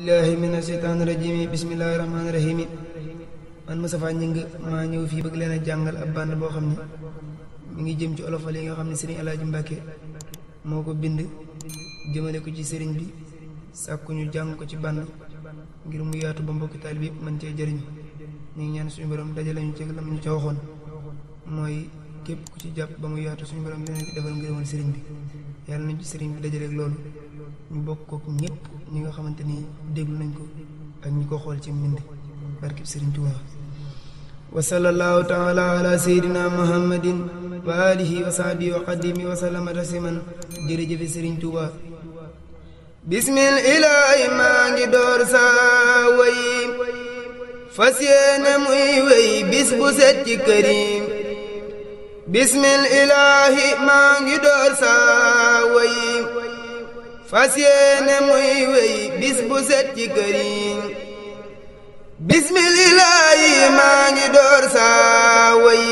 billahi mina shaytaani rajim bismillahi rahmaani rahim man Moustapha Gningue maa ñëw fii bëgg leen a jàngal ab band boo xam ne mi ngi jëm ci olofal yi nga xam ne Serigne El Hadj Mbacke moo ko bind jëmale ko ci Serigne bi sàkku ñu jàng ko ci band ngir mu yaatu ba mbokki taalibe yëpp mën cee jëriñu ñu ngi ñaan suñu borom dajale ñu ci lam ñu ca waxoon mooy képp ku ci jàpp ba mu yaatu suñu borom dina ci defal ngërëmal Serigne bi yàlla nañ ci Serigne bi dajaleeg loolu ñu bokk ko ñëpp ñi nga xamante ni déglu nañ ko ak ñi ko xool ci mbind barkib Serigne Touba wa sallallahu taala ala sayidina muhammadin wa alihi wa sahbihi wa qadimi wa sallama tasliman jërëjëfe Serigne Touba bismil ilaahi maa ngi door saa way fas yéene muy wey bis bu set ci kërim bismil ilaahi maa ngi door saa way fas yéene muy wey bis bu set ci kërim bismillaahi maa ngi door saa way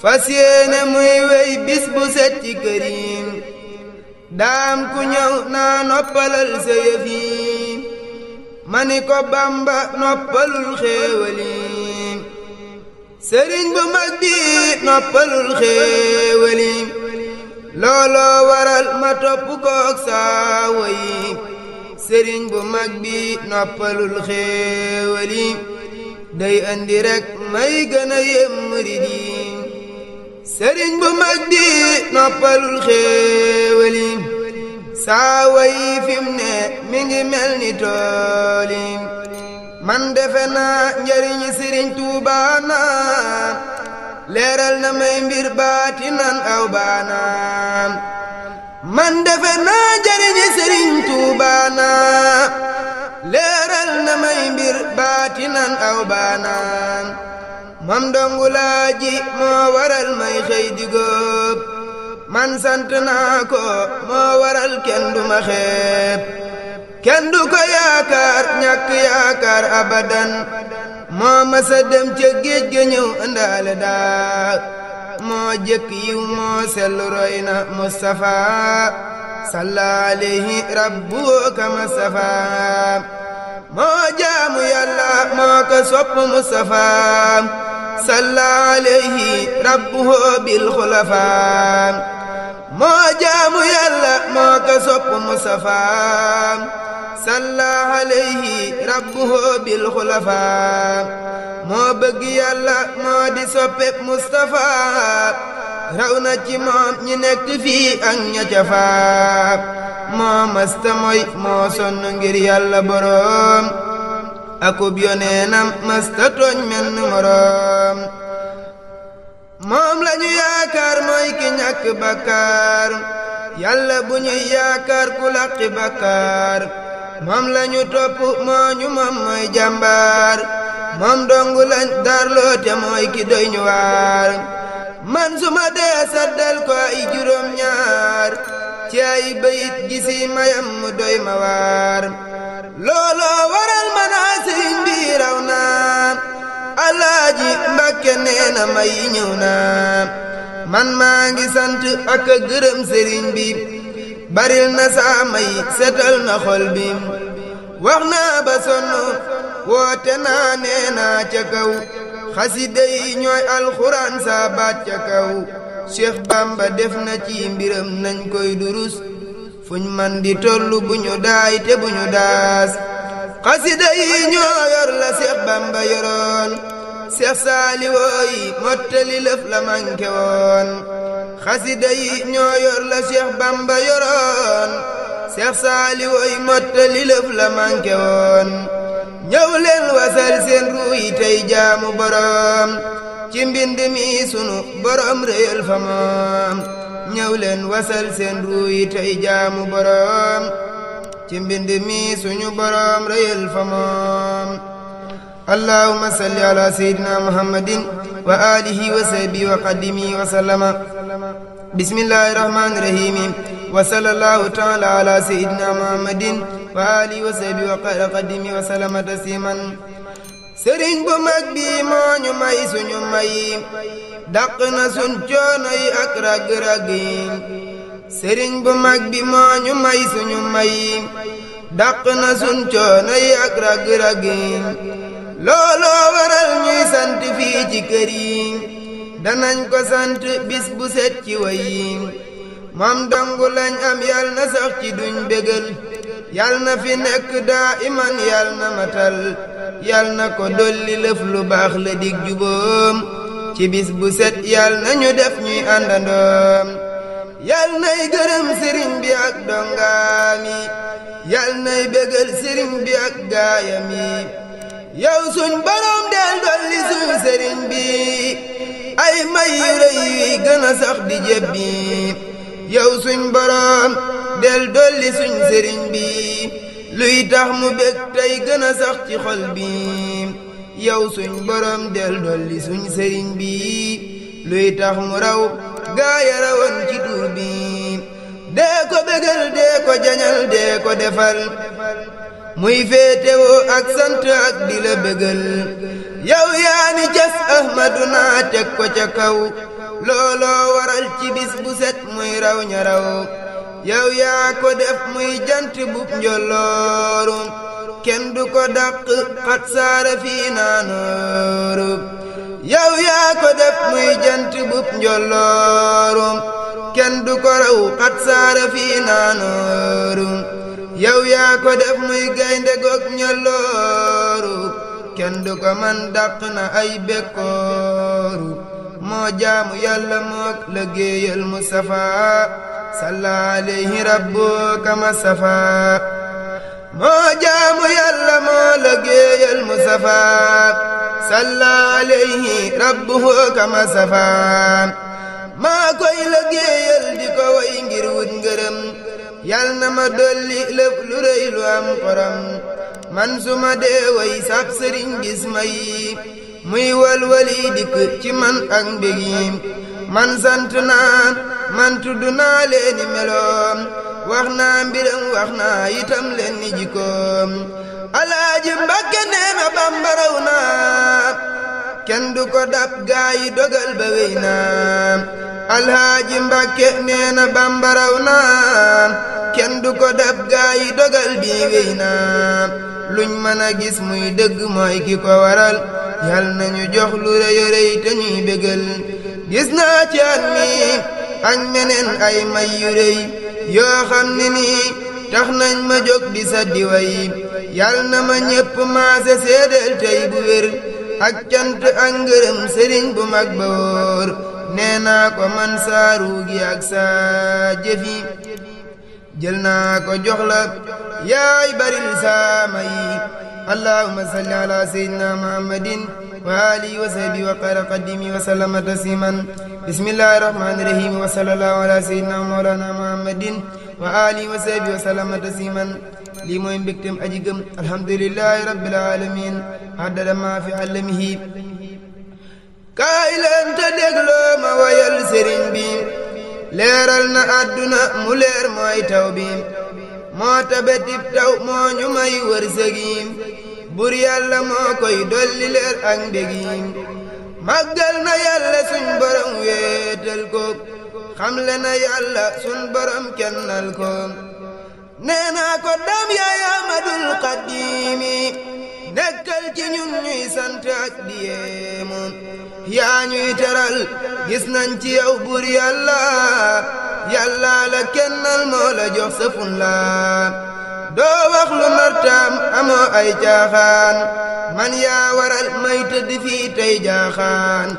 fas yéene muy wey bis bu set ci kërim daam ku ñëw naa noppalal sa yëf yi ma ni ko Bamba noppalul xéewali sëriñ bu mag bi noppalul xéewali looloo waral ma topp kook saa way sëriñ bu mag bi noppalul xéewali day andi rek may gën a yem murid yi sëriñ bu mag bi noppalul xéewali saa way fim ne mi ngi mel ni tooli man defe naa njariñi sëriñ Tuubaa naa leeral na may mbir baatinan aw baanaam man defe naa njariñi sëriñ Tuubaa naa leeral na may mbir baatinan aw baanaam moom dongu laaji moo waral may xëy di góob man sant naa ko moo waral kenn du ma xeeb kenn du ko yaakaar ñàkk yaakaar abadan moo masa dem ca géej ga ñëw indaale daa moo jëkk yiw moo sellu roy na Mustafa salla alayhi rabbu kama safa moo jaamu yàlla moo ko sopp Mustafa salla alayhi rabbu bil xulafa moo jaamu yàlla moo ko sopp Mustafa salla alayhi rabbuhu bil xulafa moo bëgg yàlla moo di soppeb Mustafa raw na ci moom ñi nekk fii ak ña ca faa moo masta moy moo sonn ngir yàlla boroom akub yoneenam masta tooñ menn moroom moom lañu yaakaar mooy ki ñàkk bakkaar yàlla bu ñuy yaakaar ku làqi bakkaar moom lañu topp moo ñu moom mooy jàmbaar moom dongu lañ darloo te mooy ki doy ñu waar man suma dee saddal ko ay juróom ñaar ci ay bayit gisi mayam mu doy ma waar looloo waral manaa sëriñ bi raw naa Alaaji Mbàkke nee na may ñëw naa man maa ngi sant ak a gërëm sëriñ bi baril na saa may setal na xol bi wax naa ba sonn woote naa nee naa ca kaw xasida yi ñooy alxuraan saa baat ca kaw Cheikh Bamba def na ci mbiram nañ koy durus fuñ man di tollu bu ñu daay te bu ñu daas xasida yi ñoo yor la Cheikh Bamba yoroon Cheikh Saaliwoo yi mottali lëf la manke woon xasida yi ñoo yor la Cheikh Bamba yoroon Cheikh Saaliwoo yi mottali lëf la manke woon ñëw leen wasal seen ruu yi tey jaamu boroom ci mbind mi sunu boroom réyal fa moom ñëw leen wasal seen ruu yi tey jaamu boroom ci mbind mi suñu boroom réyal fa moom allahumma salli ala sayyidina muhammadin wa alihi wa sahbihi wa qadimi wa sallama bismillahi rahmani rahim wa sallallahu taala ala sayyidina muhammadin wa alihi wa sahbihi wa qadimi wa sallama tasliman sëriñ bu mag bi moo ñu may suñu may dàq na suñ coono yi ak rag-rag yi sëriñ bu mag bi moo ñu may suñu may dàq na sun coono yi ak rag-rag yi looloo waral ñuy sant fii ci kër yi danañ ko sant bis bu set ci way yi moom dongu lañ am yal na sax ci duñ bégal yal na fi nekk daa iman yal na matal yal na ko dolli lëf lu baax la dig juboom ci bis bu set yal na ñu def ñuy àndandoom yal nay gërëm sëriñ bi ak dongaam yi yal nay bégal sëriñ bi ak gaayam yi yow suñ borom del dolli suñ sëriñ bi ay may yu rëy yi gën a sax di jébbi yow suñ borom del dolli suñ sëriñ bi luy tax mu bég tey gën a sax ci xol bi yow suñ borom del dolli suñ sëriñ bi luy tax mu raw gaaya rawoon ci tur bi dee ko bégal dee ko jañal dee ko defal muy féetewoo ak sant ak di la bégal yow yaa ni cas ahmaduna teg ko ca kaw looloo waral ci bis bu set muy raw ña raw yow yaa ko def muy jant bub njolooru kenn du ko dàq xat saara fii naanooru yow yaa ko def muy jant bub njolooru kenn du ko raw xat saara fii naanooru yow yaa ko def muy gaynde goog ñolooru kenn du ko man dàq na ay bekkooru moo jaamu yàlla mook liggéeyal Mustafa salla alayhi rabbu kama safa moo jaamu yàlla moo liggéeyal Mustafa salla alayhi rabbu kama safa maa koy liggéeyal di ko way ngir wut ngërëm yal na ma dolli lëf lu rëy lu am xoram man suma dee way sab sëriñ gis may muy walwali dikk ci man ak mbégim man sant naa man tudd naa leeni meloom wax naa mbiram wax naa itam leen ni jikkoom alaaji Mbàkke nee na Bamba raw naa kenn du ko dab gaa yi dogal ba wey naa alaaji Mbàkke nee na Bamba raw naa kenn du ko dab gaa yi dogal bi wey naa luñ mën a gis muy dëgg mooy ki ko waral yal nañu jox lu rëy rëy te ñuy bégal gis naa ci at mi ak meneen ay may yu rëy yoo xam ne nii tax nañ ma jóg di sa diway yal na ma ñépp maase seedeel tey bu wér ak cant ak ngërëm sëriñ bu mag ba wóor nee naa ko man saa ruugi ak saa jëfi jël naa ko jox la yaay baril saa may allahumma salli ala sayyidina muhammadin wa alihi wa sahbihi wa xayra qadimi wa sallama tasliman bismillahi rahmani rahim wa sallallahu ala sayyidina mawlana muhammadin wa alihi wa sahbihi wa sallama tasliman lii mooy mbégtem aji gëm alhamdulillahi rabbil alamin haddada ma fi alamihi kaay leen te dégloo ma wayal sëriñ bi leeral na àdduna mu leer mooy taw bi moo tabetib taw moo ñu may wërsëgim bur yàlla moo koy dolli leer ak mbégim màggal na yàlla suñ borom wéetal ko xamle na yàlla suñ borom kennal ko nee naa ko dam yaay Ahmadul Xadimi nekkal ci ñun ñuy sant ak di yéemu yaa ñuy teral gis nañ ci yow bur yàlla yàlla la kennal moo la jox sa fun la doo wax lu nartaam amoo ay caaxaan man yaa waral may tëdd fii tey jaaxaan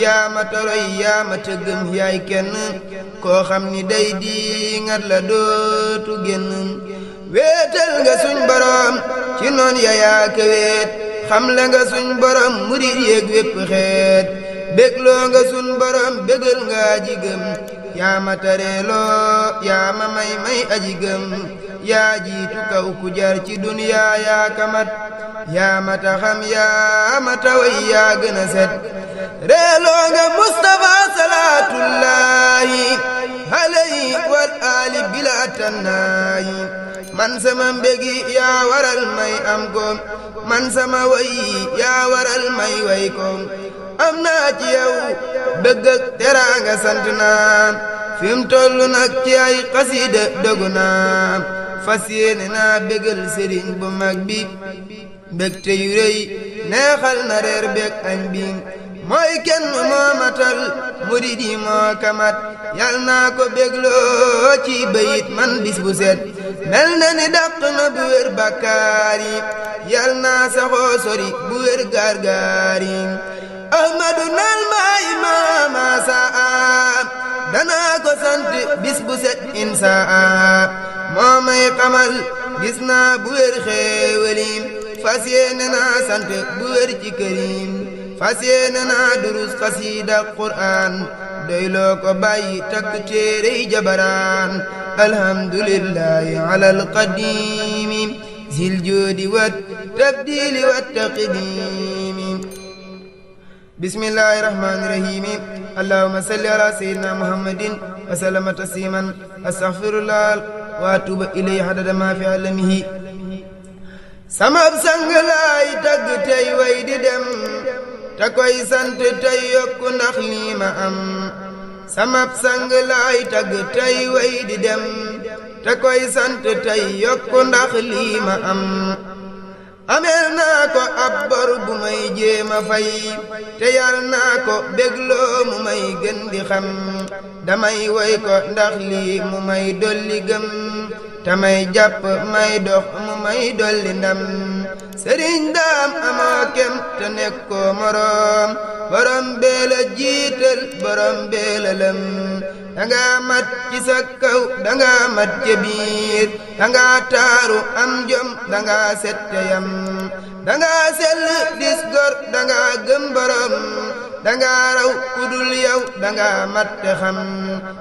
yaa ma toroy yaa ma tëggëm yaay kenn koo xam ni day di ngat la dootu génn wéetal nga suñ borom ci noon ya yaa ka wéet xam le nga suñ borom murid yéeg wépp xeet bégloo nga suñ borom bégal nga aji gëm yaa ma tareeloo yaa ma may aji gëm yaa jiitu kaw ku jar ci duniyaa yaa kamat yaa ma taxam yaa ma taway yaa gën a set reeloo nga Mustafa salaatullahi alayhi wal aali bila tannaayi man sama mbégi yaa waral may am ko man sama way yaa waral may way ko am naa ci yow bëgg ak teraanga sant naa fi mu toll nag ci ay xasida dogu naa fas yéene naa bégal sëriñ bu mag bi mbégte yu rëy neexal na reer beeg añ bi mooy kenn moo matal murid yi moo kamat yal naa ko bégloo ci bayit man bis bu set mel na ni dàq na bu wér bàkkaar yi yal naa saxoo sori bu wér gaar-gaar yi ahmadu nal maay maama saa danaa ko sant bis bu set insaa moo may xamal gis naa bu wér xéewali fas yéene naa sant bu wér ci kërim fas yéene naa durus xasiida qur'aan doyloo ko bàyyi takk téerey jabaraan alhamdulillahi ala alqadimi zil joodi wat tabdili wat taqdimi bismillahi rahmani rahimi allahumma salli ala sayyidina muhammadin wa sallama tasliman astaghfirullah wa atubu ilayhi hadada ma fi alamihi samab sang laay tagg tey way di dem te koy sant tey yokku ndax lii ma am samab sang laay tagg tey way di dem te koy sant tey yokku ndax lii ma am ameel naa ko ab bor bu may jéema fay te yal naa ko bégloo mu may gën di xam damay woy ko ndax lii mu may dolli gëm te may jàpp may dox mu may dolli ndam sëriñ daam amoo kem te nekkoo moroom borom bee la jiital borom bee la lëm danga mat ci sa kaw danga mat ca biir danga taaru am jom danga set te yam danga sell dis gor danga gëm borom danga raw kudul yow danga mat te xam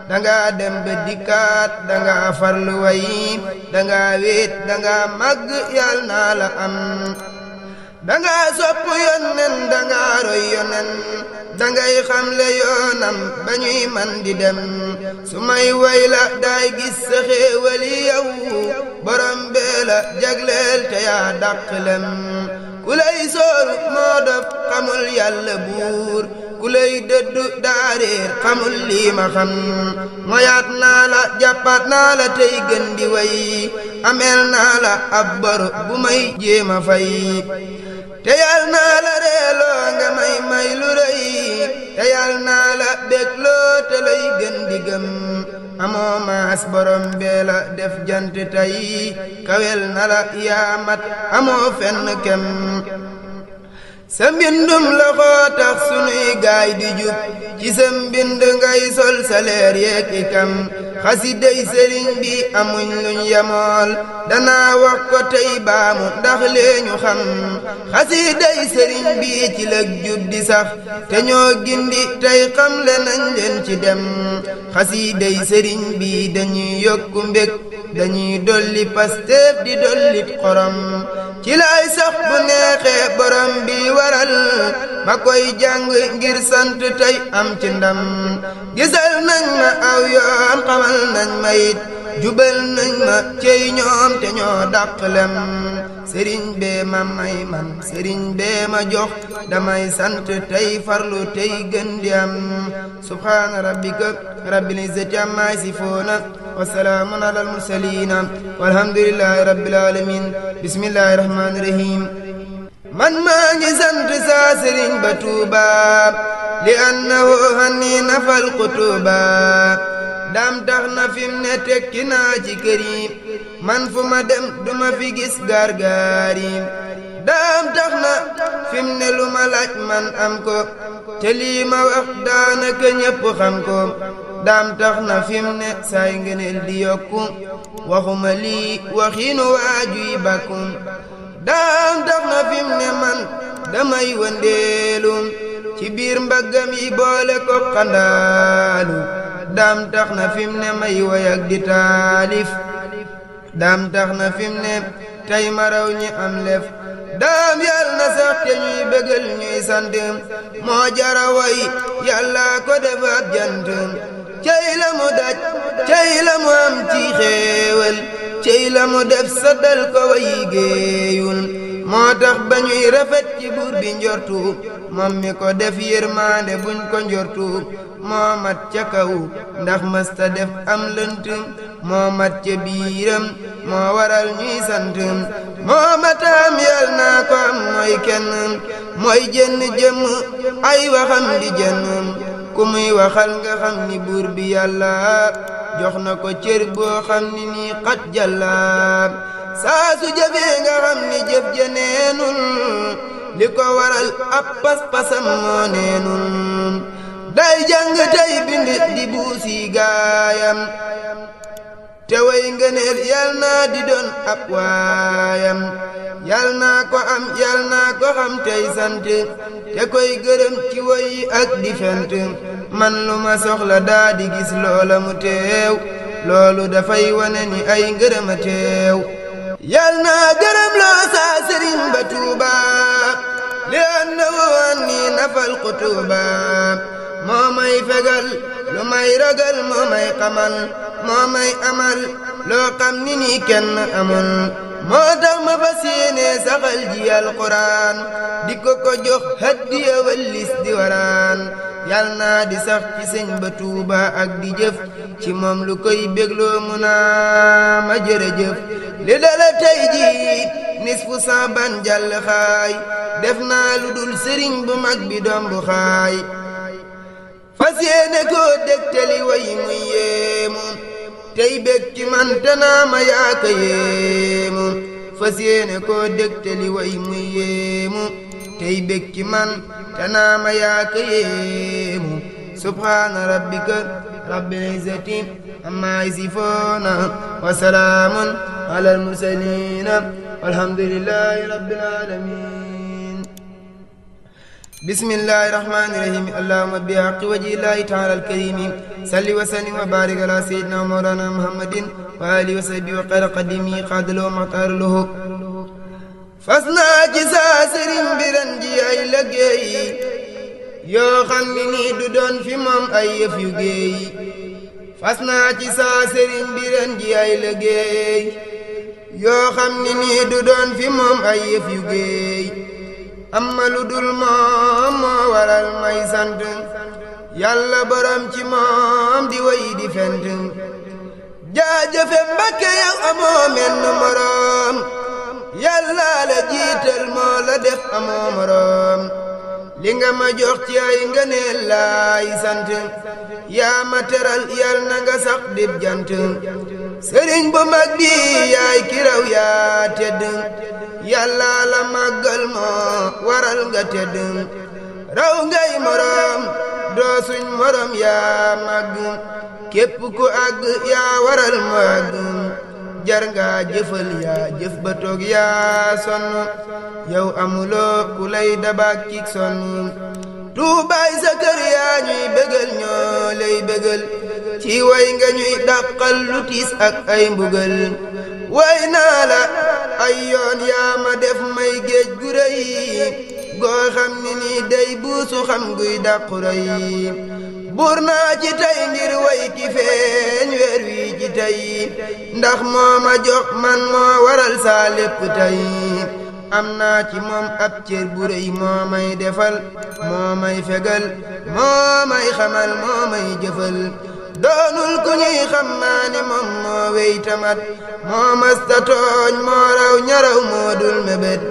danga dem ba dikkaat danga farlu way danga wéet danga màgg yal naa la am danga sopp yonen danga roy yonen dangay xamle yoonam ba ñuy man di dem su may way la daay gis sa xéewali yow borom bee la jagleel te yaa dàqlem ku lay sooru moo dof xamul yàlla buur ku lay dëddu daareer xamul lii ma xam moyaat naa la jàppaat naa la tey gën di way ameel naa la ab bor bu may jéema fay te yal naa la reeloo nga may lu rëy te yal naa la bégloo te lay gën di gëm amoo maas borom bee la def jant tey kawel na la yaa mat amoo fenn kem sa mbindum la xoo tax sunuy gaay di jub ci sa mbind ngay sol sa leer yeek ikam xasiday sëriñ bi amuñ luñ yemool danaa wax ko tey baamu ndax leeñu xam xasiday sëriñ bi ci lëg jub di sax te ñoo gindi tey xam le nañ leen ci dem xasiday sëriñ bi dañuy yokku mbég dañuy dolli pasteef di dollit xorom ci lay sax bu neexee borom bi waral ma koy jàng ngir sant tey am ci ndam gisal nañ ma aw yoon xamal nañ ma it jubal nañ ma cey ñoom te ñoo dàqlem sëriñ bee ma may man sëriñ bee ma jox damay sant tey farlu tey gën di am subhaana rabbika rabbil izzati amma yasifuuna wa salaamun alal mursaliina walhamdulillahi rabbil aalamiin bismillahi rahmaani rahiim man maa ngi sant saa sëriñ ba Tuuba li annahu hanni nafal qutuba daam tax na fim ne tekki naa ci kër yi man fu ma dem duma fi gis gaar-gaar yi daam tax na fim ne lu ma laaj man am ko te lii ma wax daanaka ñépp xam ko daam tax na fim ne saay ngëneel di yokku waxuma lii waxiinu waajuy bakkum daam tax na fim ne man damay wëndeelu ci biir mbaggam yi boole ko xandaalu daam tax na fim ne may wayak di taalif daam tax na fim ne tey maraw ñi am lef daam yal na sax te ñuy bégal ñuy sant moo jara way yàlla ko defaat jant cey la mu daj cey la mu am ci xéewal cey la mu def saddal ko way géeyul moo tax ba ñuy rafet ci buur bi njortu moom mi ko def yërmaande buñ ko njortu moo mat ca kaw ndax mësta def am lënt moo mat ca biiram moo waral ñuy sant moo mataam yal naa ko am mooy kenn mooy jenn jëm ay waxam di jenn ku muy waxal nga xam ni buur bi yàlla jox na ko cër boo xam ni nii xat jàlla saa su jëfee nga xam ni jëf ja neenul li ko waral ab pas-pasam moo neenul day jàng tey bind di buusi gaayam te way ngëneel yal naa di doon ab waayam yal naa ko am yal naa ko xam tey sant te koy gërëm ci way ak di fent man lu ma soxla daa di gis loola mu teew loolu dafay wane ni ay ngërëm a teew yal naa gërëm loo saa sëriñ ba Tuuba li annahu anni nafal qutuba moo may fegal lu may ragal moo may xamal moo may amal loo xam ni nii kenn amul moo tax ma fas yéene saxal ji alquran di ko jox haddiya wallis di waraan yal naa di sax ci sëñ ba Tuuba ak di jëf ci moom lu koy bégloo mu naa ma jërëjëf li dala tey ji nisfu Saaban jàll xaay def naa lu dul sëriñ bu mag bi doom bu xaay fas yéene koo dégtali way muy yéemu tey bég ci man te naa ma yaaka yéemu fas yéene koo dégtali way muy yéemu tey bég ci man te naa ma yaaka yéemu subhaana rabbika rabbil izzati amma yasifuuna wa salaamun alal mursaliina walhamdulillahi rabbil aalamiin bismillahi rahmaani rahiim allahumma bi haqqi wajhillahi ta'ala al-kariim salli wa sallim wa baarik ala sayyidina wa mawlana muhammadin wa alihi wa sahbihi wa xayra qadimi qaadaloo maxtaar lahu fas naa ci saa sëriñ bi ren ji ay liggéey yoo xam ni nii du doon fi moom ay yëf yu géey fas naa ci saa sëriñ bi ren ji ay liggéey yoo xam ni nii du doon fi moom ay yëf yu géey amma lu dul moom moo waral may sant yàlla borom ci moom di way di fent jaajëfe Mbàkke yow amoo menn moroom yàlla la jiital moo la def amoo moroom li nga ma jox ci ay ngëneel laay sant yaa ma teral yal na nga sax dib jant sëriñ bu mag bi yaay kiraw yaa tedd yàlla la màggal moo waral nga tedd raw ngay moroom doo suñ moroom yaa màgg képp ku àgg yaa waral mu àgg jar nga jëfal yaa jëf ba toog yaa sonn yow amuloo ku lay dabaak cig sonn tuubaay sa kër yaa ñuy bégal ñoo lay bégal ci way nga ñuy dàqal lu tiis ak ay mbugal way naa la ay yoon yaa ma def may géej gu rëy goo xam ni nii day buusu xam guy dàqu rëy buur naa ci tey ngir way ki feeñ weer wi ci tey ndax moo ma jox man moo waral saa lépp tey am naa ci moom ab cër bu rëy moo may defal moo may fegal moo may xamal moo may jëfal doonul ku ñuy xam maa ni moom moo wey tamat moo masta tooñ moo raw ñaraw moo dul mébét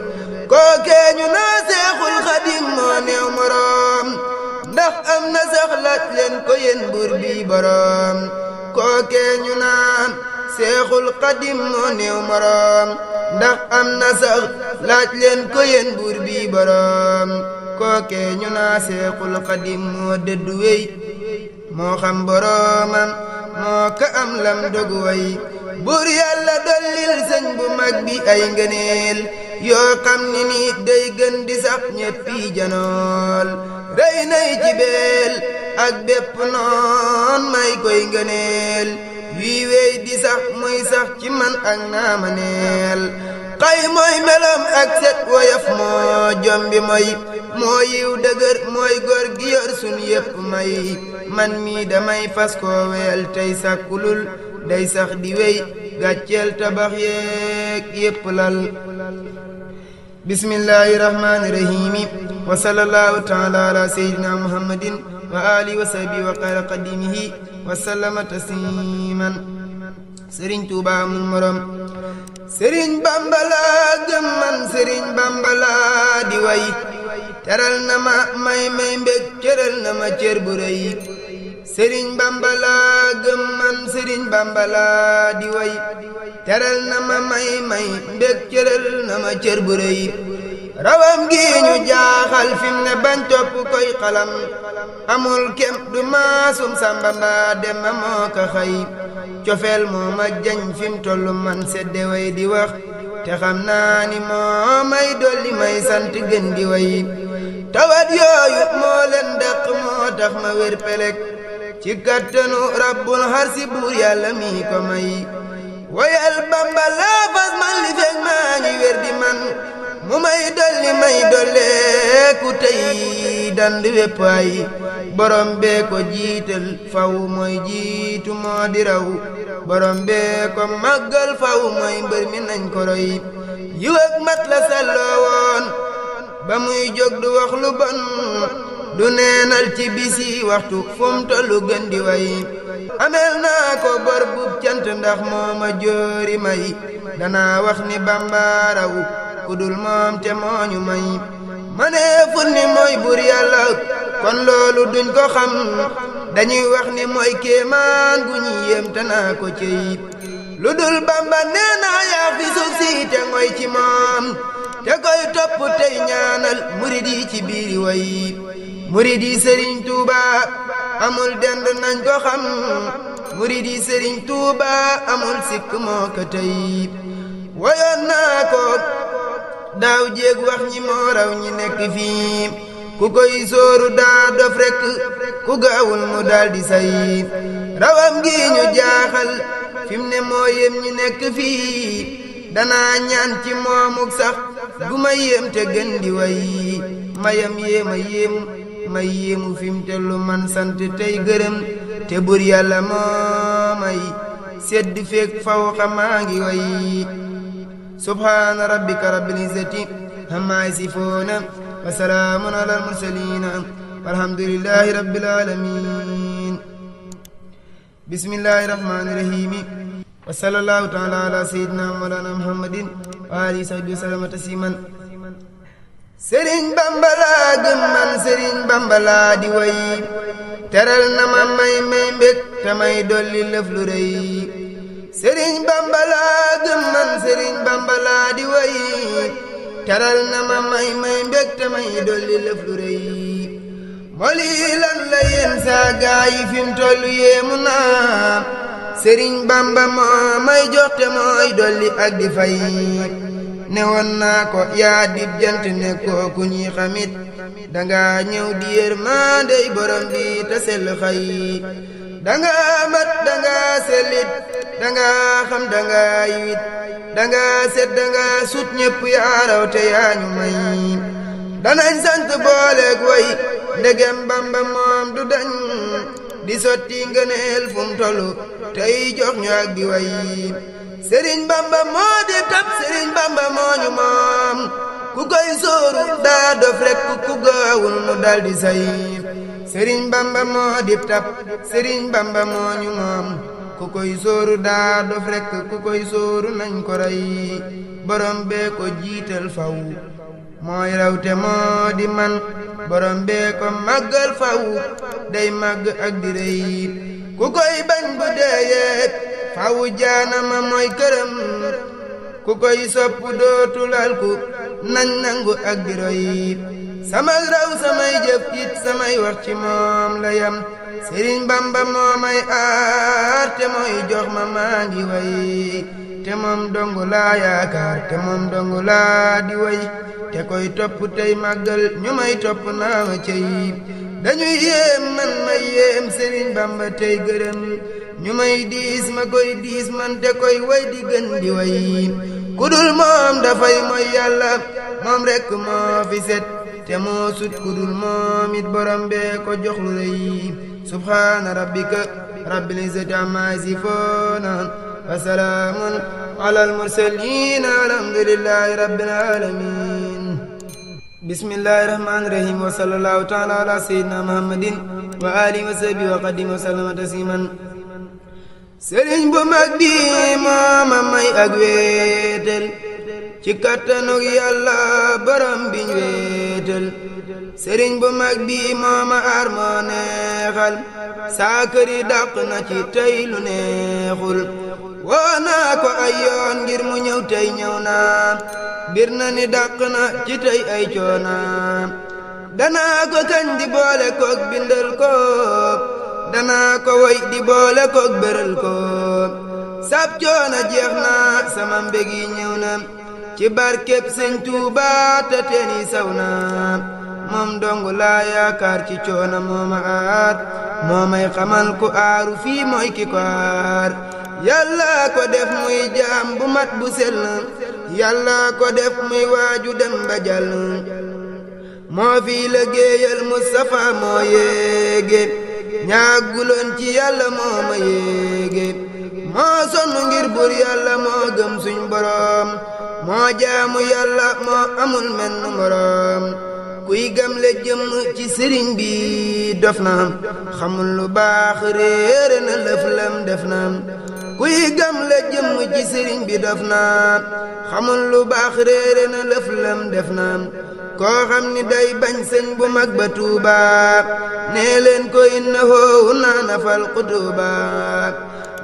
kookee ñu naa Seexul Xadim moo neew moroom ndax am na sax laaj leen ko yéen buur bi boroom kookee ñu naan Seexul Xadim moo neew moroom ndax am na sax laaj leen ko yéen buur bi boroom kookee ñu naa Seexul Xadim moo dëddu wey moo xam boroomam moo ka am lam dogu way buur yàlla dollil sëñ bu mag bi ay ngëneel yoo xam ni nii day gën di sax ñeppi janool rey nay ci beel ak bépp noon may koy ngëneel wii wey di sax muy sax ci man ak naama neel xay mooy melam ak set woyof moo jombi moy moo yiw dëgër mooy góor gi yor sun yépp may man mii damay fas koo weel tey sàkkulul day sax di wey gàcceel tabax yeeg yépp lal bismillahi rahmani rahimi wa sallallahu taala ala sayyidina muhammadin wa alihi wa sahbihi wa xayra qadimihi wa sallama tasliman sëriñ Tuuba amul morom sëriñ Bamba laa gëm man sëriñ Bamba laa di way teral na ma may mbég cëral na ma cër bu rëy sëriñ Bamba laa gëm man sëriñ Bamba laa di way teral na ma may mbég cëral na ma cër bu rëy rawam gi ñu jaaxal fim ne bañ topp koy xalam amul kem du maasum Samba mbaa Demba moo ko xëy cofeel moo ma jañ fim tollu man sedde way di wax te xam naa ni moo may dolli may sant gën di way tawat yooyu moo leen dàq moo tax ma wér pelek ci kattanu rabbul harsi buur yàlla mi ko may wayal Bamba laa fas man li fekk maa ngi wér di man mu may dolleeku tey dand wépp ay borom bee ko jiital faw mooy jiitu moo di raw borom bee ko màggal faw mooy mbër mi nañ ko roy yiw ak mat la salloo woon ba muy jóg du wax lu bon du neenal ci bisi waxtu fum tollu gën di way ameel naa ko bor bu cant ndax moo ma joori may danaa wax ni Bamba raw kudul moom te mooñu may manee fut ni mooy bur yàlla kon loolu duñ ko xam dañuy wax ni mooy kéemaan gu ñi yéem te naa ko cey lu dul Bamba nee naa yaa fi suuf si te ngoy ci moom te koy topp tey ñaanal murid yi ci biiri way murid yi Sëriñ Tuuba amul dend nañ ko xam murid yi Sëriñ Tuuba amul sikk moo ko tey wayoon naa ko daaw jéeg wax ñi moo raw ñi nekk fii ku koy sóoru daa dof rekk ku gaawul mu daldi say rawam gi ñu jaaxal fim ne moo yem ñi nekk fii danaa ñaan ci moomuk sax gu ma yéem te gën di way mayam may yéemu fim te lu man sant tey gërëm te bur yàlla moo may sedd feek faw xamaa ngi way subhaana rabbika rabbil izzati ammaa yasifuuna wa salaamun alal mursaliina walhamdulillahi rabbil aalamiin bismillahi rahmaani rahiim wa sallallahu taala ala sayyidina mawlana muhammadin wa alihi sahbihi wa sallama tasliman sëriñ Bamba laa gëm man sëriñ Bamba laa di way teral na ma may mbég te may dolli lëf lu rëy sëriñ Bamba laa gëm man sëriñ Bamba laa di way teral na ma may mbég te may dolli lëf lu rëy moli lan la yéen saa gaa yi fim tollu yéemu naa sëriñ Bamba moo may jox te mooy dolli ak di fay ne woon naa ko yaa dib jant ne kooku ñi xamit danga ñëw di yërmandey borom bi te sell xay danga mat danga sellit danga xam danga yiwit danga set danga sut ñépp yaaraw te yaa ñu may danañ sant booleeg way ndegem Bamba moom du dañ di sotti ngëneel fum tollu tey jox ñu ak di way sëriñ Bamba moo di tab sëriñ Bamba moo ñu moom ku koy sóoru daa dof rekk ku gaawul mu daldi say sëriñ Bamba moo di tab sëriñ Bamba moo ñu moom ku koy sóoru daa dof rekk ku koy sóoru nañ ko rey borom bee ko jiital faw mooy raw te moo di man borom bee ko màggal faw day màgg ak di rëy ku koy bañ bu deeyee faw jaanama mooy këram ku koy sopp dootulal ku nañ nangu ak di roy samay raw samay jëf it samay wax ci moom la yam sëriñ Bamba moo may aar te mooy jox ma maa ngi way te moom dongu laa yaakaar te moom dongu laa di way te koy topp tey màggal ñu may topp naa ma cey dañuy yéem man may yéem sëriñ Bamba tey gërëm ñu may diis ma koy diis man te koy way di gën di way kudul moom dafay mooy yàlla moom rekk moo fi set te moo sut kudul moom it borom bee ko jox lu rëy subhaana rabbika rabbil izzati ammaa yasifuuna wa salaamun alal mursaliin alhamdulillahi rabbil aalamiin bismillahi rahmaani rahiim wa sallallahu taala ala sayyidina muhammadin wa alihi wa sahbihi wa qaddim wa sallama tasliman sëriñ bu mag bi mooma may ak wéetal ci kattanug yàlla borom biñ wéetal sëriñ bu mag bi mooma aar moo neexal saa këri dàq na ci tey lu neexul woo naa ko ay yoon ngir mu ñëw tey ñëw naa bir na ni dàq na ci tey ay coonaam danaa ko kañ di boole koog bindal ko danaa ko woy di boole koog bëral ko sab coona jeex na sama mbég yi ñëw na ci barkeb Sëñ Tuuba te teen yi saw na moom dong laa yaakaar ci coona mooma aar moo may xamal ku aaru fii mooy ki ko aar yàlla ko def muy jaam bu mat bu sell yàlla ko def muy waaju dem ba jàll moo fi liggéeyal Mustafa moo yéege ñaaguloon ci yàlla moo ma yéege moo sonn ngir bur yàlla moo gëm suñ boroom moo jaamu yàlla moo amul menn moroom kuy gëm le jëm ci sëriñ bi dof na xamul lu baax réere na lëf lam def na kuy gëm le jëm ci sëriñ bi dof na xamul lu baax réere na lëf lam def na koo xam ni day bañ sëñ bu mag ba Tuuba nee leen ko innahu naanafal qutuba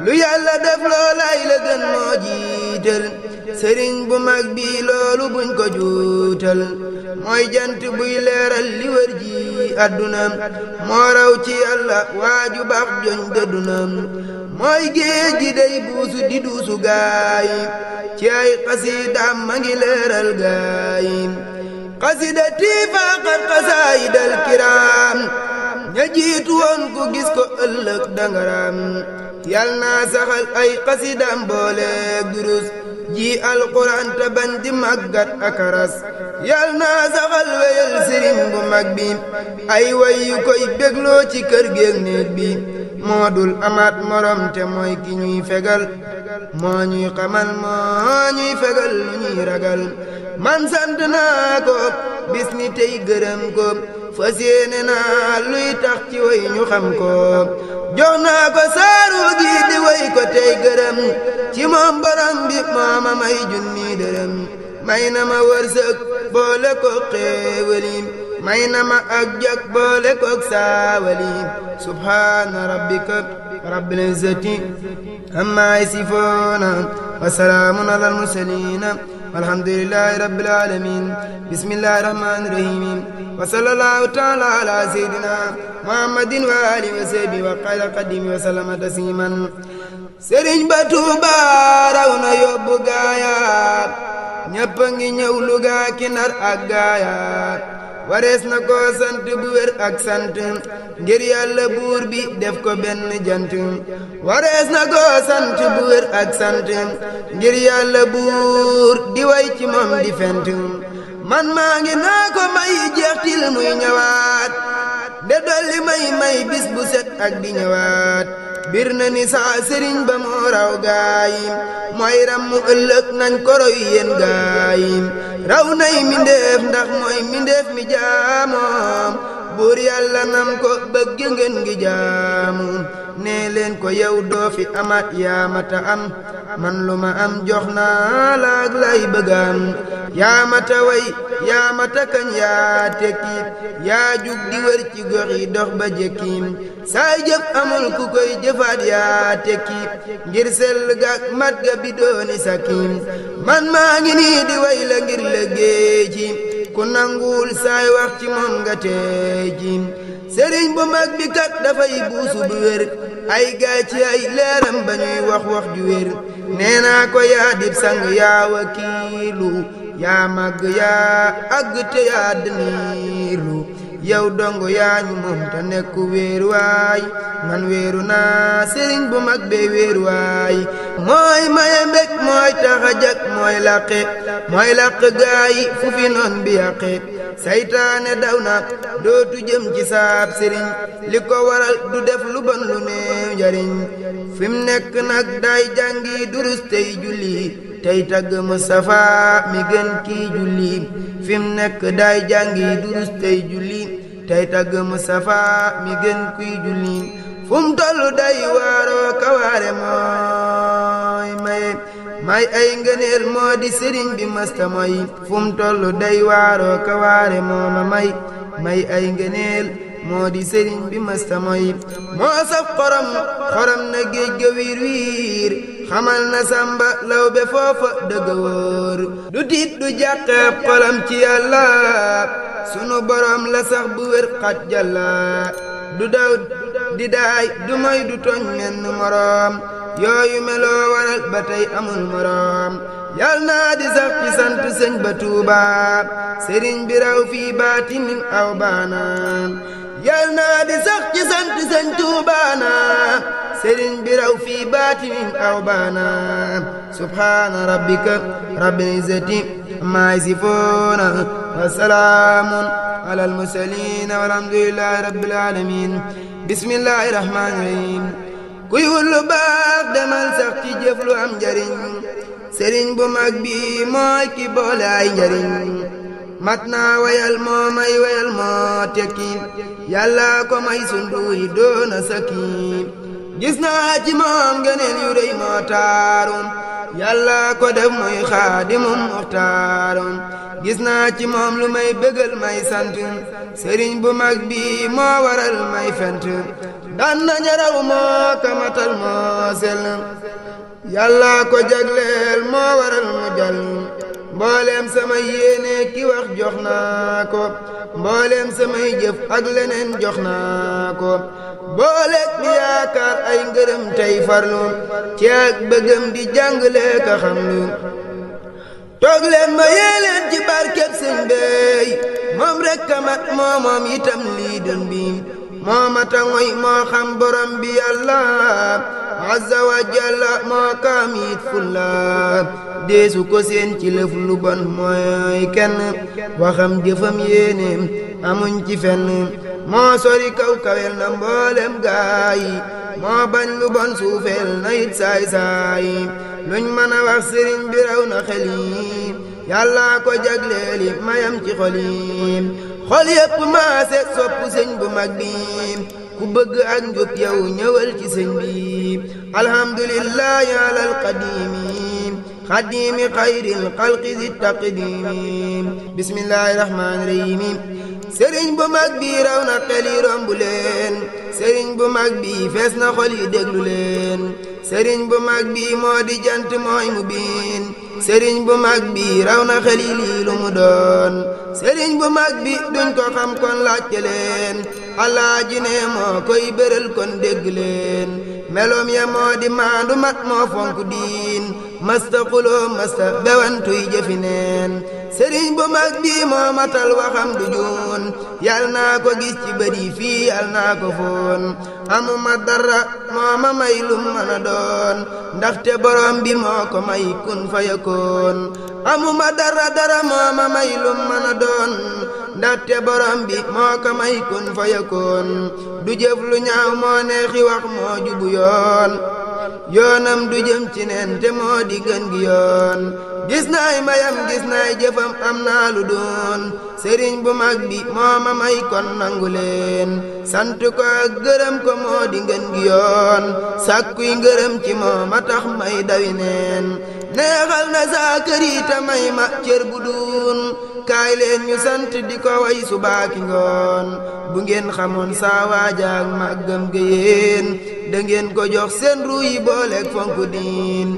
lu yàlla def loolay la gën moo jiital sëriñ bu mag bi loolu buñ ko juutal mooy jant buy leeral li wër ji àdduna moo raw ci yàlla waaju baax joñ dëddunam mooy géej gi day buusu di duusu gaay ci ay xasiidaam ma ngi leeral gaay xasidati faqat xasaayidal kiraam ña jiitu woon ku gis ko ëllëg dangaram yal naa saxal ay xasidaam booleeg durus ji alquran te bañ di màggat ak aras yal naa saxal weyal sëriñ bu mag bi ay way yu koy bégloo ci kër géeg néeg bi moo dul amaat morom te mooy ki ñuy fegal moo ñuy xamal moo ñuy fegal lu ñuy ragal man sant naa ko bis ni tey gërëm ko fas yéene naa luy tax ci way ñu xam ko jox naa ko saaru gi di way ko tey gërëm ci moom borom bi mooma may junni dërëm may na ma wërsëg boole ko xéewali may na ma ak jak boole ko saawali subhaana rabbika rabbil izzati amma yasifuuna wa salaamun alal mursaliina walhamdulillahi rabbil alamin bismillahi rahmani rahim wa sallallahu taala ala sayyidina muhammadin wa alihi wa sahbihi wa xayra qadimi wa sallama tasliman sëriñ ba Tuuba raw na yóbbu gaaya ñëpp a ngi ñëw Luga ki Ndar ak gaaya warees na ko sant bu wér ak sant ngir yàlla buur bi def ko benn jant warees na ko sant bu wér ak sant ngir yàlla buur di way ci moom di fent man maa ngi naa ko may jeextil muy ñëwaat de dolli may bis bu set ak di ñëwaat bir na ni saa sëriñ ba moo raw gaayim mooy rammu ëllëg nañ ko roy yéen gaayim raw nay mindeef ndax mooy mindeef mi jaamoom buur yàlla nam ko bëgg ngeen ngi jaamu nee leen ko yow doo fi amaat yaamata am man lu ma am jox naa laag lay bëggam yaamata way yaamata kañ yaa tekki yaa jug di wër ci gox yi dox ba jekkim saay jëf amul ku koy jëfaat yaa tekki ngir sell gak mat ga bi dooni sakim man maa ngi nii di way la ngir liggéey ci ku nanguwul saay wax ci moom nga teey ci sëriñ bu mag bi kat dafay buusu bu wér ay gaay ci ay leeram ba ñuy wax ju wér nee naa ko yaa dib sang yaa wakiilu yaa màgg yaa àgg te yaa dëniiru yow dongo yaa ñu moom te nekk wéeru waay man wéeru naa sëriñ bu mag bee wéeru waay mooy maye mbég mooy taxa jak mooy làq gaay fu fi noon bi yàqe saytaane daw na dootu jëm ci saab sëriñ li ko waral du def lu bon lu néew njariñ fi mu nekk nag day jàngi durus tey julli tey tagg Mustafa mi gën kii julli fi mu nekk day jàngi durus tey julli tey tagg Mustafa mi gën kuy julli fum tollu day waaroo kawaare mooy maye may ay ngëneel moo di sëriñ bi masta mooy fum tollu day waaroo kawaare mooma may ay ngëneel moo di sëriñ bi masta mooy moo saf xorom na géej ga wiir xamal na samba law be foofa dëgg wóor du tiit du jàqeeb xolam ci yàlla sunu borom la sax bu wér xat jàlla du daw di daay du moy du tooñ menn moroom yooyu meloo waral ba tey amul moroom yal naa di sax ci sant sëñ ba Tuuba sëriñ bi raw fii baatinin aw baana yal naa di sax ci sant sëñ Tuuba sëriñ bi raw fii baatinin aw baana subhaana rabbika rabbil izzati ammaa yasifuuna wa salaamun alal mursaliin walhamdulillaahi rabbil aalamiin bismillaahi rahmaani rahiim kuy wut lu baax demal sax ci jëf lu am njariñ sëriñ bu mag bi mooy ki boole ay njariñ mat naa wayal moo may wayal moo tekki yàlla ko may sunduy doona sakki gis naa ci moom ngëneel yu rëy moo taaru yàlla ko def muy xaadimum muxtaaru gis naa ci moom lu may bëggal may sant sëriñ bu mag bi moo waral may fent daan na ñaraw moo kamatal moo sell yàlla ko jagleel moo waral mu jàll mbooleem samay yéene ki wax jox naa ko mbooleem samay jëf ak leneen jox naa ko booleeg di yaakaar ay ngërëm tey farlu ci ak bëggam di jàngale ka xam lu toog leen ma yeeleen ci barkeb sëñ beey moom rek kamat moom itam lii dun bi moo mata ngoy moo xam borom bi yàlla azza wa jalla moo kaamit fulla deesu ko seen ci lëf lu bon mooy kenn waxam jëfam yéeneem amuñ ci fenn moo sori kaw kawel na mboolem gaay moo bañ lu bon suufeel na it saay luñ mën a wax sëriñ bi raw na xel yi yàlla ko jagleeli mayam ci xol yi xol yépp maase sopp sëñ bu mag bi ku bëgg ak njub yow ñëwal ci sëñ bi alhamdulillahi alal qadimi xayril xalqi zi taqdimi bismillahi rahmaani rahim sëriñ bu mag bi raw na xel yi rombu leen sëriñ bu mag bi fees na xol yi déglu leen sëriñ bu mag bi moo di jant mooy mu biin sëriñ bu mag bi raw na xel yi lii lu mu doon sëriñ bu mag bi duñ ko xam kon laajte leen alaaji ne moo koy béral kon dégg leen meloom ya moo di maandu mat moo fonk diin masta xuloo masta bewantuy jëfi neen sëriñ bu mag bi moo matal waxam du juun yal naa ko gis ci bëri fii yal naa ko foon amuma dara moo ma may lum mën a doon ndaxte borom bi moo ko may kun fayakoon amuma dara moo ma may lum mën a doon ndaxte borom bi moo ko may kun fayakoon du jëf lu ñaaw moo neexi wax moo jubu yoon yoonam du jëm ci neen te moo di gën gi yoon gis naay mayam gis naay jëfam am naa lu doon sëriñ bu mag bi moo ma may kon nangu leen sant ko ak gërëm ko moo di ngën gi yoon sàkkuy ngërëm ci moo ma tax may dawi neen neexal na saa kër yi te may ma cër bu duun kaay leen ñu sant di ko way subaaki ngoon bu ngeen xamoon saa waajaak màggam géyeen da ngeen ko jox seen ruu yi booleeg fonk diin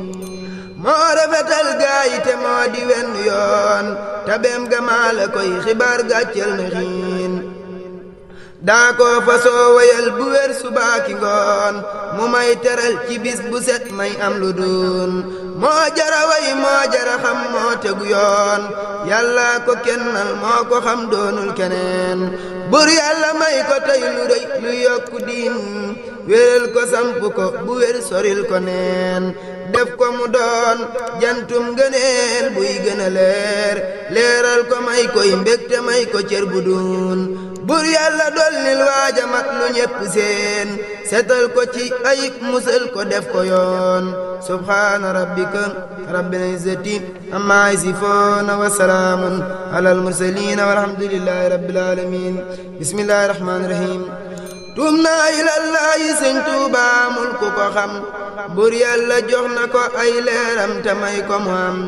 moo rafetal gaay te moo di wenn yoon tabeem ga maa la koy xibaar gàccel na xiin daa ko fa soo wayal bu wér subaaki ngoon mu may teral ci bis bu set may am lu doon moo jara way moo jara xam moo tegu yoon yàlla ko kennal moo ko xam doonul keneen bur yàlla may ko tey lu rëy lu yokku diin wéral ko samp ko bu wér soril ko neen def ko mu doon jantum ngëneel buy gën a leeral ko may koy mbégte may ko cër bu duun bur yàlla dollil waaja mat lu ñépp seen setal ko ci ayib musal ko def ko yoon subhaana rabbika rabbil izzati ammaa yasifuuna wa salaamun alal mursaliin walhamdulillahi rabbil aalamiin bismillahi rahmaani rahiim tuum naa ilallaahi sëñ Tuuba amul ku ko xam bur yàlla jox na ko ay leeram te may ko mu am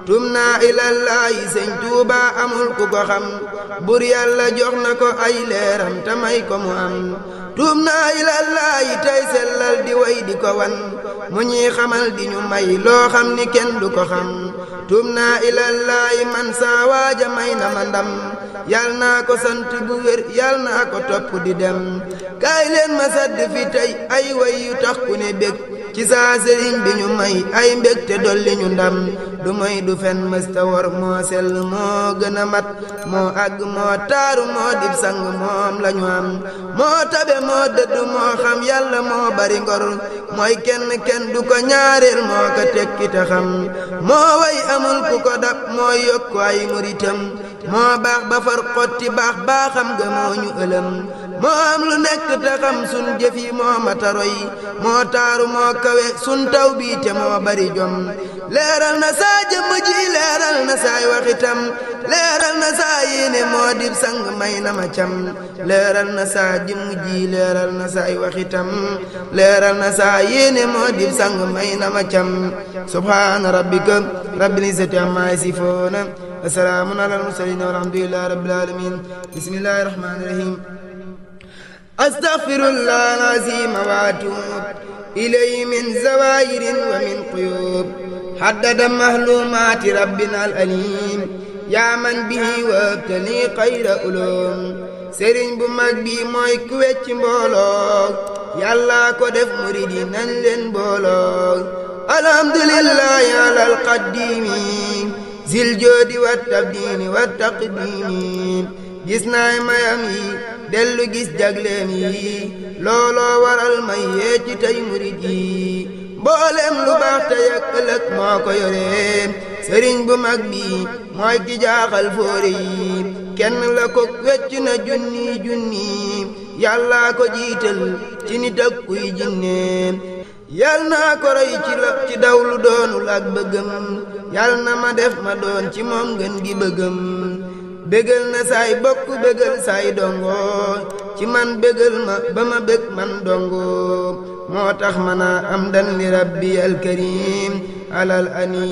tuum naa ilallaahi sëñ Tuuba amul ku ko xam bur yàlla jox na ko ay leeram te may ko mu am tuum naa ilallaahi tey sellal di way di ko wan mu ñuy xamal di ñu may loo xam ni kenn du ko xam tuum naa ilallaahi man saa waaja may na ma ndam yal naa ko sant bu wér yal naa ko topp di dem kaay leen ma sadd fi tey ay way yu tax ku ne bég ci saa sëriñ bi ñu may ay mbég te dolli ñu ndam du moy du fen mësta wor moo sell moo gën a mat moo àgg moo taaru moo dib sang moom lañu am moo tabe moo dëddu moo xam yàlla moo bari ngor mooy kenn du ko ñaareel moo ko tekki te xam moo way amul ku ko dab moo yokku ay muritam moo baax ba far xotti baax baaxam ga moo ñu ëlëm moo am lu nekk te xam sun jëf yi moo mataroy moo taaru moo kawe sun taw bii te moo bari jom leeral na saa jëmm ji leeral na saay waxitam leeral na saa yéene moo dib sang may na ma cam leeral na saa jëmm ji leeral na saay waxitam leeral na saa yéene moo dib sang may na ma cam subhaana rabbika rabbil izzati amma yasifuuna wa salaamun alal mursaliin walhamdulillahi rabbil aalamiin bismillahir rahmaanir rahiim astaghfirullah al-aziim wa atuub ilayhi min zawaahirin wa min quyuub haddada mahluumaati rabbina al-aliim yaa man bihi wabtali xayra ulum sëriñ bu mag bi mooy ku wecc mbooloo yàlla ko def murid yi nan leen mbooloo alhamdulillahi alal qaddiimi zil joodi wa tabdiini wa taqdiimi gis naay mayam yi dellu gis jagleem yi looloo waral may yee ci tey murid yi mboolem lu baax tey ak ëllëg moo ko yore sëriñ bu mag bi mooy ki jaaxal fóore yi kenn la ko wecc na junni yàlla ko jiital ci nit ak kuy jinne yal naa ko roy ci daw lu doonul ak bëggam yal na ma def ma doon ci moom ngën gi bëggam bégal na saay bokk bégal saay dongo ci man bégal ma ba ma bég man dongo moo tax mana am dan li rabbi alkarim alal ani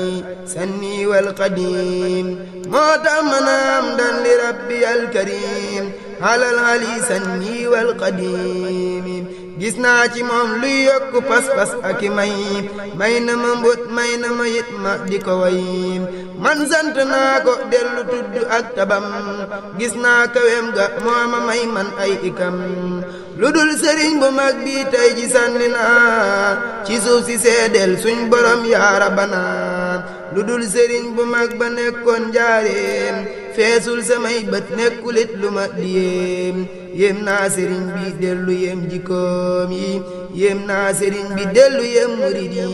sanni wal qadim moo tax mana am dan li rabbi alkarim alal ali sanni wal qadim gis naa ci moom luy yokk pas-pas ak i may na ma mbóot may na ma yit ma di ko way man sant naa ko dellu tudd ak tabam gis naa kawem ga moo ma may man ay ikam lu dul sëriñ bu mag bi tey ji sànni naa ci suuf si seedeel suñ borom yaa Rabbana lu dul sëriñ bu mag ba nekkoon njaareem feesul samay bët nekkulit lu ma di yéem naa sëriñ bi dellu yéem jikkoom yi yéem naa sëriñ bi dellu yéem murid yi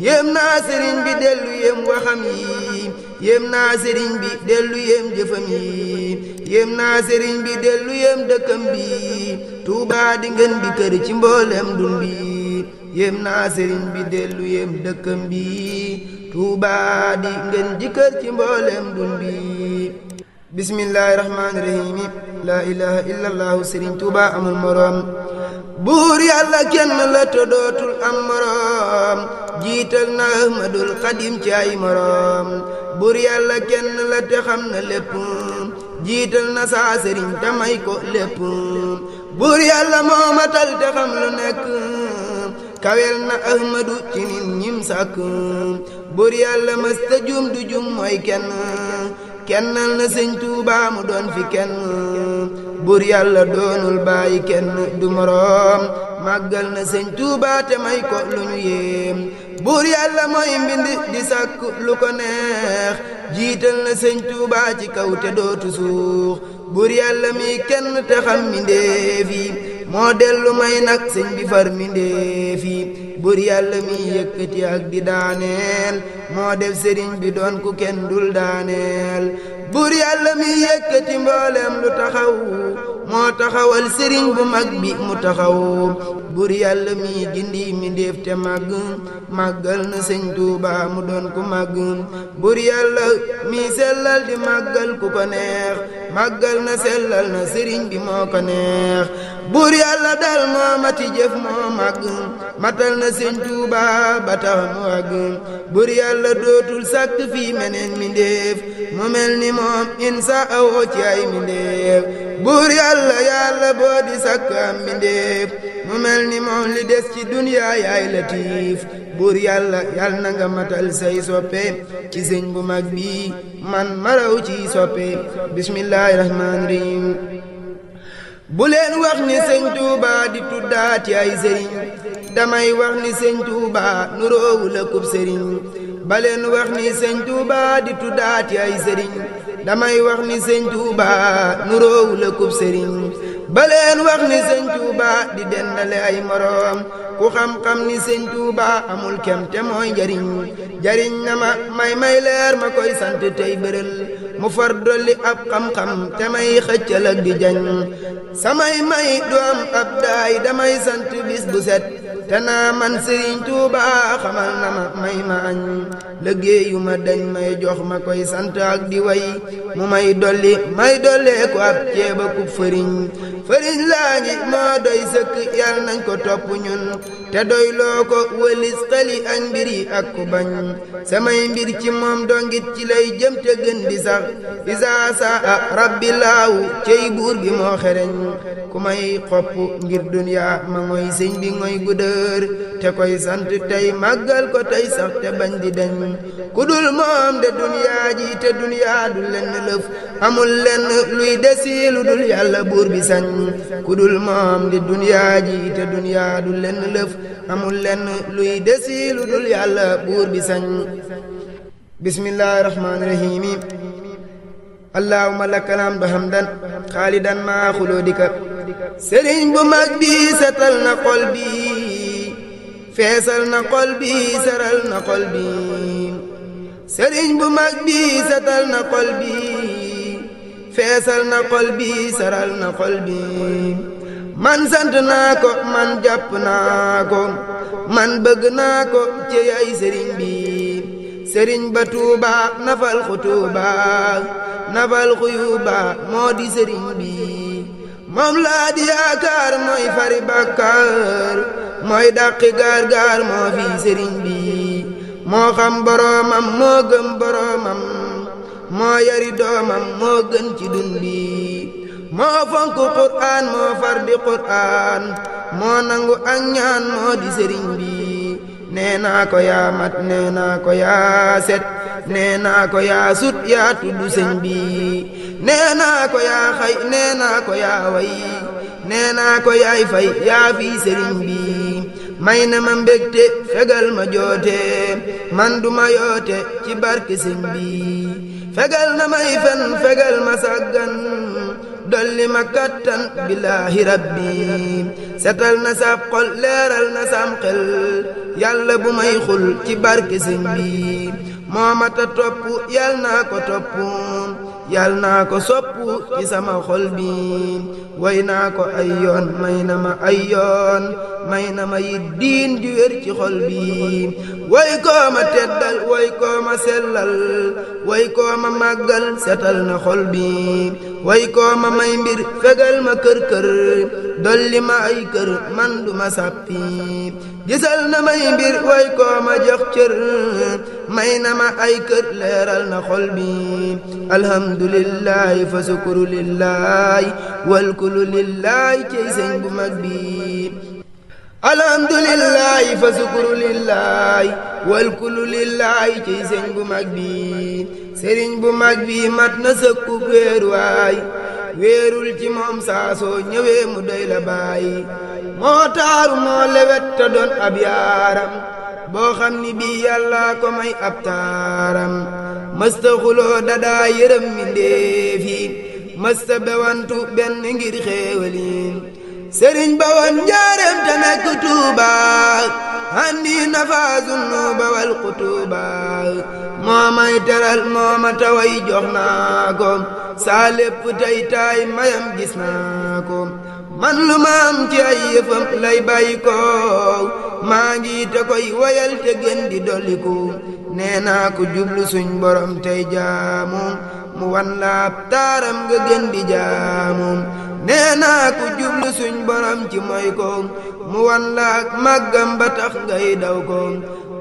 yéem naa sëriñ bi dellu yéem waxam yi yéem naa sëriñ bi dellu yéem jëfam yi yéem naa sëriñ bi dellu yéem dëkkam bi Tuubaa di ngeen bi kër ci mboolem dun bi yéem naa sëriñ bi dellu yéem dëkkam bi Tuubaa di ngeen ji kër ci mboolem dun bi bismillahir rahmanir rahim la ilaha illallah sëriñ Tuubaa amul moroom buur yàlla kenn la te dootul am moroom jiital na Ahmadul Xadim ci ay moroom buur yàlla kenn la te xam na lépp jiital na saa sëriñ te may ko lépp buur yàlla moo matal te xam lu nekk kawel na Ahmadu ci nit ñim sàkk buur yàlla mësta jum du jum mooy kennal na sëñ Tuubaa mu doon fi kenn buur yàlla doonul bàyyi kenn du moroom màggal na sëñ Tuubaa te may ko lu ñu yéem buur yàlla mooy mbind di sàkk lu ko neex jiital na sëñ Tuubaa ci kaw te dootu suux buur yàlla mi kenn te xam mbindéef yi moo dellu may nag sëñ bi far mbindéef yi buur yàlla mi yëkkati ak di daaneel moo def sëriñ bi doon ku kenn dul daaneel buur yàlla mi yëkkati mboolem lu taxaw moo taxawal sëriñ bu mag bi mu taxaw buur yàlla mi gindi mi ndéef te màggal na sëñ Tuubaa mu doon ku màgg buur yàlla mi sellal di màggal ku ko neex màggal na sellal na sëriñ bi moo ko neex buur yàlla dal moo mati jëf moo màgg matal na sëñ Tuuba ba tax mu wàgg buur yàlla dootul sàkk fii meneen mindéef mu mel ni moom insa awoo ci ay mindéef buur yàlla boo di sàkk am mindéef mu mel ni moom li des ci duniyaa yaay latiif buur yàlla na nga matal say soppe ci sëñ bu mag bi man maraw ci soppe bismillaahi rahmaani rahiim bu leen wax ni sëñ Tuuba di tuddaati ay sëriñ damay wax ni sëñ Tuuba nuroowu la kub sëriñ ba leen wax ni sëñ Tuuba di tuddaati ay sëriñ damay wax ni sëñ Tuuba nuroowu la kub sëriñ ba leen wax ni sëñ Tuuba di dendale ay moroom ku xam-xam ni sëñ Tuuba amul kem te mooy jariñ na ma may leer ma koy sant tey bërël mu far dolli ab xam-xam te may xëccal ak di jañ samay may du am ab daay damay sant bis bu set te naa man sëriñ Tuuba xamal na ma may ma añ liggéeyu ma dañ may jox ma koy sant ak di way mu may dollee ko ab ceeba kub fëriñ laa ngi moo doy sëkk yàlla nañ ko topp ñun te doy loo ko wëlis xali ak mbiri ak ku bañ samay mbir ci moom dongit ci lay jëm te gën di sax isaa saa rabbi laawu cey buur bi moo xereñ ku may xopp ngir duniyaa ma ngoy sëñ bi ngoy gudër te koy sant tey màggal ko tey sax te bañ di deñ ku dul moom de duniyaa ji te duniyaa du lenn lëf amul lenn luy desi lu dul yàlla buur bi sañ ku dul moom di duniyaa ji te duniyaa du lenn lëf amul lenn luy desi lu dul yàlla buur bi sañ bismillaahi rahmaani rahiim allahumma lakal hamdu hamdan xaalidan maa xulóodika sëriñ bu mag bi setal na xol bi feesal na xol bi seral na xol bi sëriñ bu mag bi setal na xol bi feesal na xol bi seral na xol bi man sant naa ko man jàpp naa ko man bëgg naa ko ci ay sëriñ bi sëriñ ba Tuuba nafal xu Tuuba nafal xuyuba moo di sëriñ bi moom laa di yaakaar mooy fari bàkkaar mooy dàqi gaar moo fi sëriñ bi moo xam boroomam moo gëm boroomam moo yari doomam moo gën ci dun bi moo fonk qur'aan moo far di qur'aan moo nangu ak ñaan moo di sëriñ bi nee naa ko yaa mat nee naa ko yaa set nee naa ko yaa sut yaa tuddu sëñ bi nee naa ko yaa xay nee naa ko yaa way nee naa ko yaay fay yaa fi sëriñ bi may na ma mbégte fegal ma joote man du ma yoote ci barke sëñ bi fegal na may fen fegal ma sàggan dolli ma kattan billaahi rabbi setal na sab xol leeral na sam xel yàlla bu may xul ci barke sëñ bi moo mata topp yàlla naa ko topp yàlla naa ko sopp ci sama xol bi way naa ko ay yoon may na ma ay yoon may na ma yit diin di wér ci xol bi way koo ma teddal way koo ma sellal way koo ma màggal setal na xol bi way koo ma may mbir fegal ma kër dolli ma ay kër man du ma sàppi gisal na may mbir way koo ma jox cër may na ma ay kër leeral na xol bi alhamdulillahi fa sukuru lillahi wal kullu lillahi cey sëñ bu mag bi alhamdulillahi fa sukuru lillahi wal kullu lillahi cey sëñ bu mag bi sëriñ bu mag bi mat na sëkku wéeruwaay wéerul ci moom saa soo ñëwee mu doy la bàyyi moo taaru moo lewet te doon ab yaaram boo xam ni bii yàlla ko may ab taaram mësta xuloo dadaa yërëm mi ndéefi mësta bewantu benn ngir xéewaliin sëriñ ba woon njaareem te nekk Tuuba andi nafaasun nuuba wal qutuuba moo may teral moo ma taway jox naa ko saa lépp tey taay mayam gis naa ko man lu ma am ci ay yëfam lay bàyyi ko maa ngi te koy woyal te gën di dolliku nee naa ko jublu suñ borom tey jaamu mu wan laab taaram nga gën di jaamoom nee naa ku jublu suñ borom ci mooy ko mu wan laak màggam ba tax ngay daw ko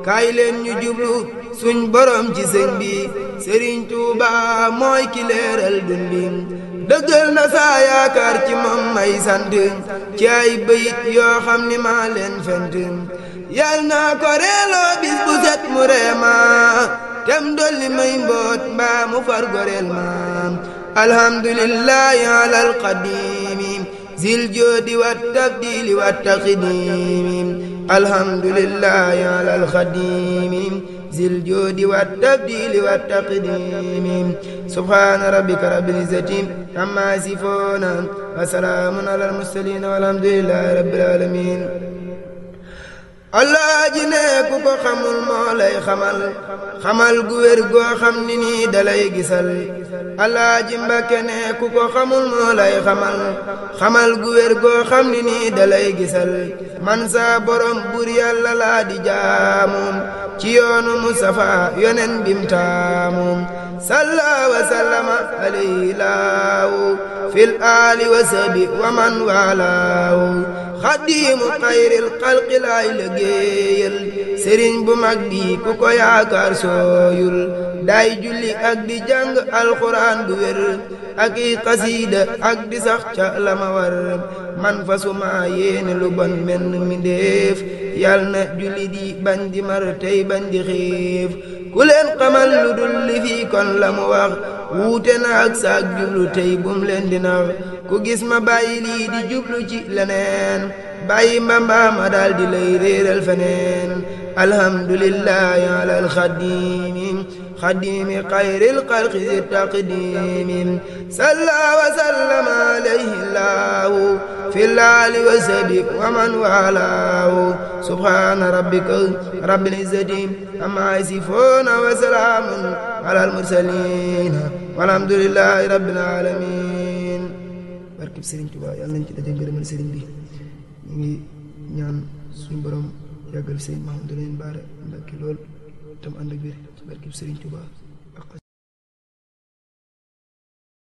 kaay leen ñu jublu suñ borom ci sëñ bi Sëriñ Tuuba mooy ki leeral dundi dëggal na saa yaakaar ci moom may sant ci ay bayit yoo xam ni maa leen fent yal naa ko reeloo bis bu set mu reema tem dolli may mboot mbaa mu far goreel ma alhamdulillahi alal qadimi zil joodi wat tabdili wat taqdimi alhamdulillahi alal qadimi zil joodi wat tabdili wat taqdimi subhana rabbika rabbil izzati amma yasifuna wa salaamun alal mursalin walhamdulillahi rabbil alamin Allah ji ne ku ko xamul moo lay xamal gu wér goo xam ni nii dalay gisal Allah ji Mbàkke ne ku ko xamul moo lay xamal gu wér goo xam ni nii dalay gisal man saa borom bur Yàlla laa di jaamu ci yoonu Mustafa yonen bim taamu salla wa sallama alayhi laahu fil aali wa sabi wa man walaahu xadiimu xayril xalqi laay liggéeyal sëriñ bu mag bi ku ko yaakaar sooyul day julli ak di jàng alxuraan bu wér ak i xasiida ak di sax ca la ma war man fasuma yéene lu bon menn mi ndéef yal na julli di bañ di mar tey bañ di xiif ku leen xamal lu dul li fii kon la mu wax wuute na ak saak jublu tey bum leen di nax ku gis ma bàyyi lii di jublu ci leneen bàyyi mbambaa ma daal di lay réeral feneen alhamdulillahi alal xadimi xayril xalqi si taqdimi salla wa sallama alayhi laahu fil aali wa sabi wa man walaahu subhana rabbika rabbil izzati amma yasifuna wa salaamun alal mursalin walhamdulillahi rabbil alamin barkib Sëriñ Tuubaa yàlla nañ ci daje ngërëmal sëriñ bi ñu ngi ñaan suñu borom yàggal Sëriñ Mahamadou Lamine Bara Mbacké lool tam ànd ak wér ci barkib Sëriñ Tuubaa